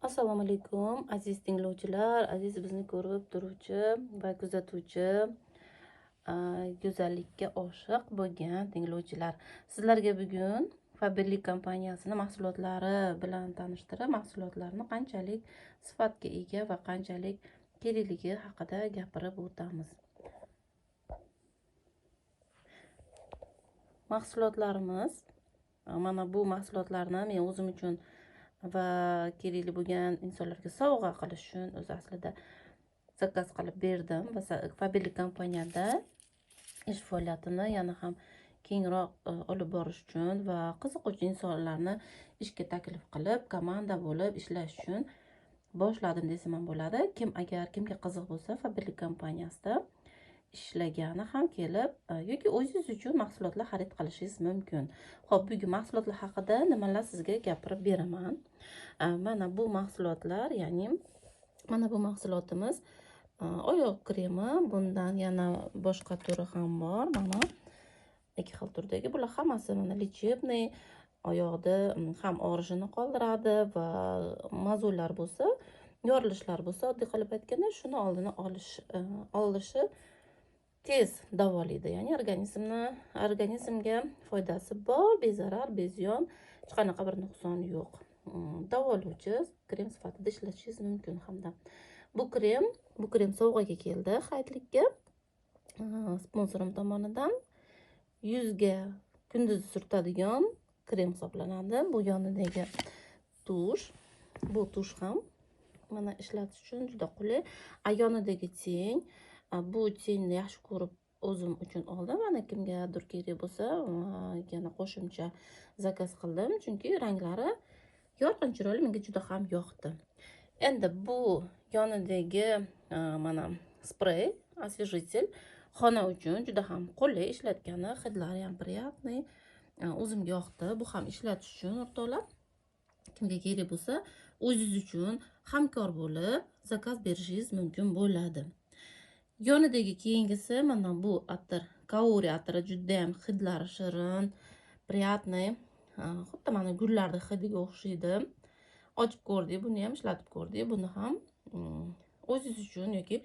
Assalomu alaykum, aziz tinglovchilar, aziz bizni ko'rib turuvchi va kuzatuvchi, go'zallikka oshiq bo'lgan tinglovchilar. Sizlarga bugun Faberlic kompaniyasini mahsulotlari bilan tanishtirib, mahsulotlarni qanchalik sifatga ega va qanchalik kerakligi haqida gapirib o'tamiz. Mahsulotlarimiz, mana bu mahsulotlarni men o'zim uchun va kerakli bo'lgan insonlarga sovg'a qilish uchun o'zi aslida zakaz qilib berdim va Faberlic kompaniyada ish faoliyatini yana ham kengroq olib borish uchun va qiziquvchi insonlarni ishga taklif qilib, komanda bo'lib ishlash uchun boshladim desam ham bo'ladi. Kim agar kimga qiziq bo'lsa, Faberlic kompaniyasida ishlagani ham kelib, yoki o'zingiz uchun mahsulotlar xarid qilishingiz mumkin. Xo'p, bugun mahsulotlar haqida nimalar sizga gapirib beraman. Mana bu mahsulotlar, ya'ni mana bu mahsulotimiz, oyoq kremi, bundan yana boshqa turi ham bor. Mana ikki xil turdagi. Bular hammasi mana lechebniy, oyoqda ham og'rishini qoldiradi va mozollar bo'lsa, yorilishlar bo'lsa, oddiy qilib aytganda, shuni oldini olishi tez davolaydi. Ya'ni organizmga foydasi bor, bezarar, beziyon, hech qanaqa bir nuqson yo'q. Davolovchi krem sifatida ishlatishingiz mumkin hamda. Bu krem sovg'aga keldi hayitlikka. Sponsorim tomonidan yuzga kunduzi surtadigan krem hisoblanadi. Bu yonidagi tush, bu tush ham mana ishlatish uchun juda qulay. A yonidagi teng, bu tengni yaxshi ko'rib o'zim uchun oldim. Mana kimgadir kerak bo'lsa, yana qo'shimcha zakaz qildim, chunki ranglari yorqin, chiroyli, menga juda ham yoqdi. Endi bu yonidagi, mana sprey, освежитель xona uchun juda ham qulay ishlatgani, hidlari ham приятный, o'zimga yoqdi. Bu ham ishlatish uchun o'rtoqlar, kimga kerak bo'lsa, o'zingiz uchun hamkor bo'lib zakaz berishingiz mumkin bo'ladi. Yonidagi keyingisi mana bu atir, Kauri atiri, juda ham hidlari shirin, приятный, xuddi mana gullarning hidiga o'xshaydi. Ochib ko'rdik, buni ham ishlatib ko'rdik. Buni ham o'zingiz uchun yoki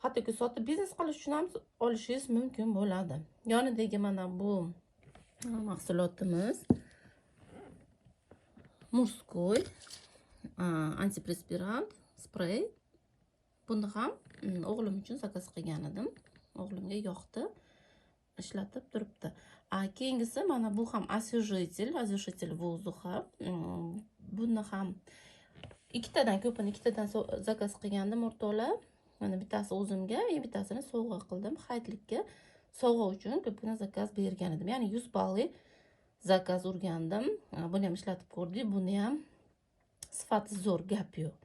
hattoki sotib biznes qilish uchun ham olishingiz mumkin bo'ladi. Yonidagi mana bu mahsulotimiz мужской антиперспирант sprey. Buni ham o'g'lim uchun zakaz qilgan edim. O'g'limga yoqdi, ishlatib turibdi. A keyingisi mana bu ham освежитель, освежитель воздуха. Buni ham ikkitadan, ko'pini ikkitadan zakaz qilgandim o'rtoqlar. Mana bittasi o'zimga, bittasini sovg'a qildim. Hayitlikka sovg'a uchun ko'pgina zakaz bergan edim. Ya'ni 100 balli zakaz urgandim. Buni ham ishlatib ko'rdik. Buni ham sifati zo'r, gap yo'q.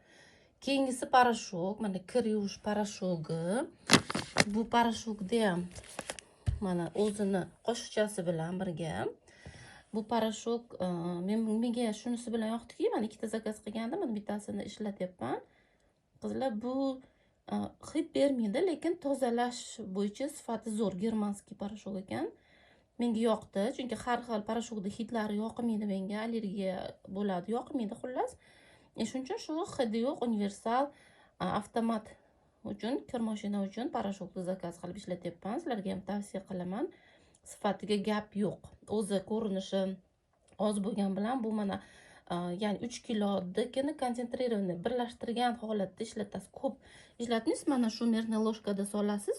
Keyingisi порошок, mana kir yuvish порошок i. Bu порошок da ham mana o'zini qoshiqchasi bilan birga. Bu порошок menga shunisi bilan yoqdiki, mana ikkita zakaz qilgandim, mana bittasini ishlatyapman. Qizlar, bu hid bermaydi, lekin tozalash bo'yicha sifati zo'r, германский порошок ekan. Menga yoqdi, chunki har xil порошок da hidlari yoqmaydi menga, allergiya bo'ladi, yoqmaydi xullas. Shuning uchun shu hidi yo'q universal avtomat uchun, kir mashina uchun порошок ni zakaz qilib ishlatyapman. Sizlarga ham tavsiya qilaman. Sifatiga gap yo'q. O'zi ko'rinishi oz bo'lgan bilan bu mana, ya'ni 3 kilodikini концентрированный birlashtirgan holatda ishlatasiz. Ko'p ishlatmaysiz, mana shu мерный ложка da solasiz,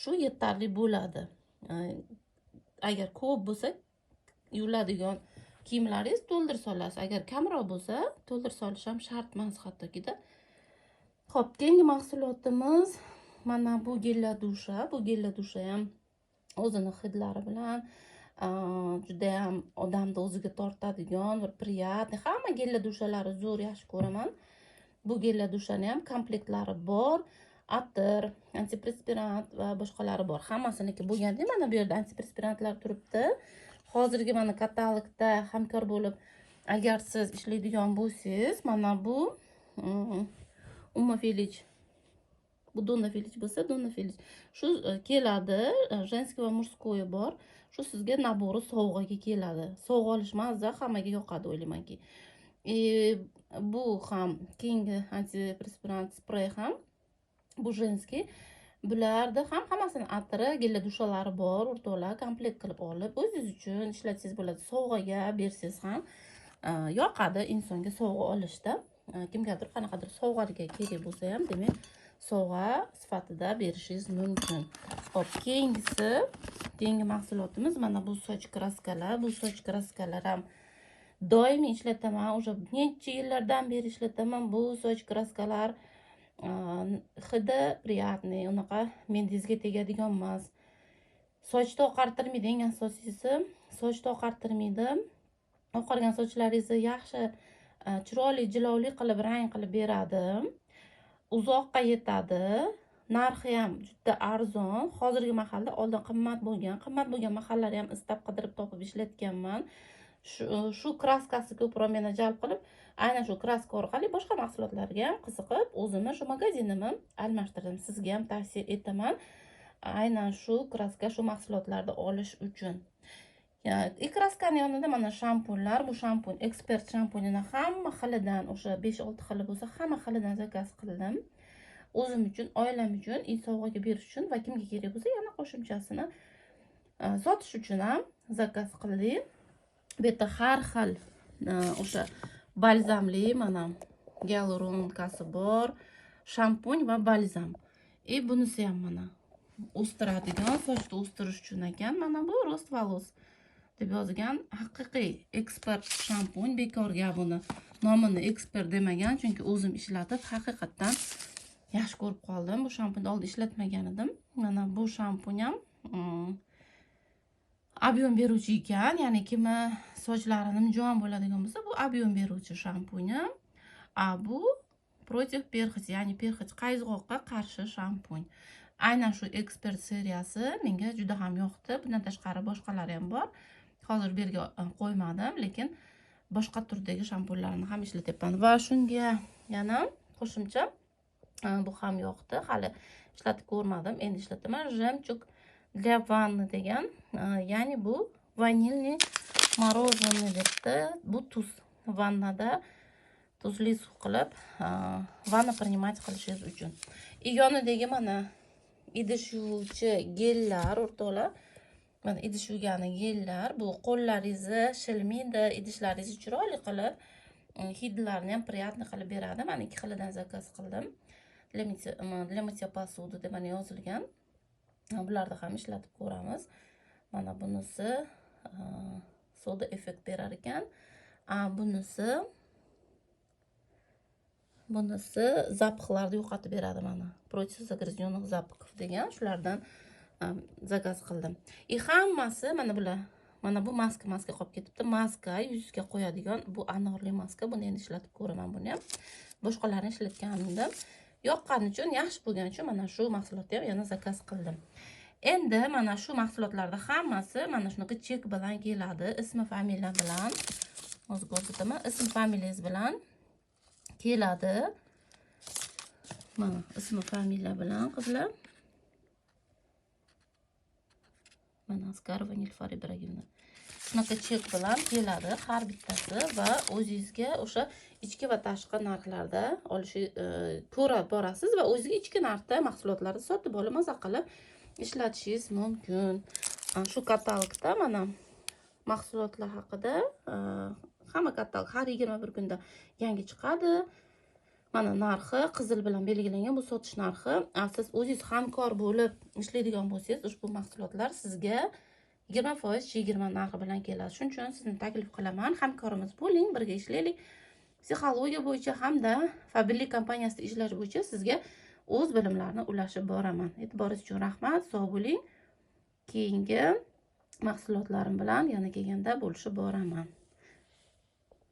shu yetarli bo'ladi. Agar ko'p bo'lsa yuviladigan kiyimlaringiz, to'ldirib solasiz. Agar kamroq bo'lsa, to'ldirib solish ham shart emas hattokida. Xo'p, keyingi mahsulotimiz mana bu гель для душа. Bu гель для душа ham o'zini hidlari bilan juda ham odamni o'ziga tortadigan bir приятный. Hamma гель для душа lari zo'r, yaxshi ko'raman. Bu гель для душа ni ham komplektlari bor. Atir, antiperspirant va boshqalari bor. Hammasiniki bo'lganda mana bu yerda antiperspirantlar turibdi. Hozirgi mana katalogda hamkor bo'lib agar siz ishlaydigan bo'lsangiz, mana bu Umma Felich, bu Donna Felich bo'lsa, Donna Felich shu keladi, женский va мужской bor. Shu sizga набор i sovg'aga keladi. Sovg'a olish mazza, hammaga yoqadi o'ylaymanki. Bu ham keyingi antiperspirant sprey ham, bu женский. Bularda ham hammasini atiri, гель душа lari bor, o'rtoqlar. Komplekt qilib olib, o'zingiz uchun ishlatsangiz bo'ladi, sovg'aga bersangiz ham yoqadi insonga sovg'a olishda. Kimgadir qanaqadir sovg'aga kerak bo'lsa ham, demak, sovg'a sifatida berishingiz mumkin. Xo'p, keyingisi, keyingi mahsulotimiz mana bu soch краска lar. Bu soch краска lar ham doimiy ishlataman, уже necha yillardan beri ishlataman. Bu soch краска lar hidi приятный, unaqa mendingizga tegadigan emas, sochni oqartirmaydi. Eng asosiysi, sochni oqartirmaydi, oqargan sochlaringizni yaxshi, chiroyli, jilovli qilib, rang qilib beradi, uzoqqa yetadi. Narxi ham juda arzon hozirgi mahalda. Oldin qimmat bo'lgan, qimmat bo'lgan mahallar ham istab, qidirib topib ishlatganman. Shu краска si ko'proq meni jalb qilib, aynan shu краска orqali boshqa mahsulotlarga ham qiziqib, o'zimni shu magazinimni almashtirdim. Sizga ham tavsiya etaman aynan shu краска, shu mahsulotlarni olish uchun. И краска ni yonida mana shampunlar. Bu shampun, Ekspert shampunini hamma xilidan, o'sha 5-6 xili bo'lsa, hamma xilidan заказ qildim o'zim uchun, oilam uchun и sovg'aga berish uchun va kimga kerak bo'lsa, yana qo'shimchasini sotish uchun ham заказ qildik. Bu yerda har xil o'sha balzamli, mana гиалуронка si bor shampun va balzam. И bunisi ham mana o'stiradigan, sochni o'stirish uchun ekan. Mana bu "Рост волос" deb yozilgan haqiqiy Ekspert shampun. Bekorga buni nomini Ekspert demagan, chunki o'zim ishlatib, haqiqatdan yaxshi ko'rib qoldim. Bu shampunni oldin ishlatmagan edim. Mana bu shampun ham объем beruvchi ekan, ya'ni kimi sochlari nimjon bo'ladigan bo'lsa, bu объем beruvchi shampuni. А bu против перхоти, ya'ni перхоть, qayzg'oqqa qarshi shampun. Aynan shu Ekspert seriyasi menga juda ham yoqdi. Bundan tashqari boshqalari ham bor, hozir bu yerga qo'ymadim, lekin boshqa turdagi shampunlarni ham ishlatyapman. Va shunga yana qo'shimcha bu ham yoqdi, hali ishlatib ko'rmadim, endi ishlataman. "Жемчуг для ванны" degan, ya'ni bu ванильный мороженое debdi. Bu tuz, vannada tuzli suv qilib vanna принимать qilishingiz uchun. И yonidagi mana idish yuvuvchi gellar, o'rtoqlar. Mana idish yuvgani gellar. Bu qo'llaringizni shilmaydi, idishlaringizni chiroyli qilib, hidlarni ham приятный qilib beradi. Mana ikki xilidan заказ qildim. Для мытья посуды deb mana yozilgan. Bularni ham ishlatib ko'ramiz. Mana bunisi soda effekt berar ekan. А bunisi запах larni yo'qotib beradi. Mana "Против загрязненных запахов" degan, shulardan заказ qildim. И hammasi mana bular. Mana bu maska, maska qolib ketibdi. Maska yuzga qo'yadigan, bu anorli maska. Buni endi ishlatib ko'raman buni ham. Boshqalarini ishlatganimda yoqqani uchun, yaxshi bo'lgani uchun mana shu mahsulotni ham yana заказ qildim. Endi mana shu mahsulotlarda hammasi mana shunaqa chek bilan keladi, ismi, familiya bilan. Hozir ko'rsataman. Ism, familiyangiz bilan keladi. Mana ismi, familiya bilan, qizlar. Mana Askarova Nilufar Ibragimovna. Shunaqa chek bilan keladi har bittasi va o'zingizga o'sha ichki va tashqi narxlarda olishi ko'ra borasiz va o'zingizga ichki narxda mahsulotlarni sotib olib, maza qilib ishlatishingiz mumkin. Shu katalogda mana mahsulotlar haqida hamma katalog har 21 kunda yangi chiqadi. Mana narxi qizil bilan belgilangan, bu sotish narxi. Siz o'zingiz hamkor bo'lib ishlaydigan bo'lsangiz, ushbu mahsulotlar sizga 20% chegirma narxi bilan keladi. Shuning uchun sizni taklif qilaman, hamkorimiz bo'ling, birga ishlaylik. Psixologiya bo'yicha hamda Faberlic kompaniyasida ishlash bo'yicha sizga o'z bilimlarimni ulashib boraman. E'tiboringiz uchun rahmat, sog' bo'ling. Keyingi mahsulotlarim bilan yana kelganda bo'lishib boraman.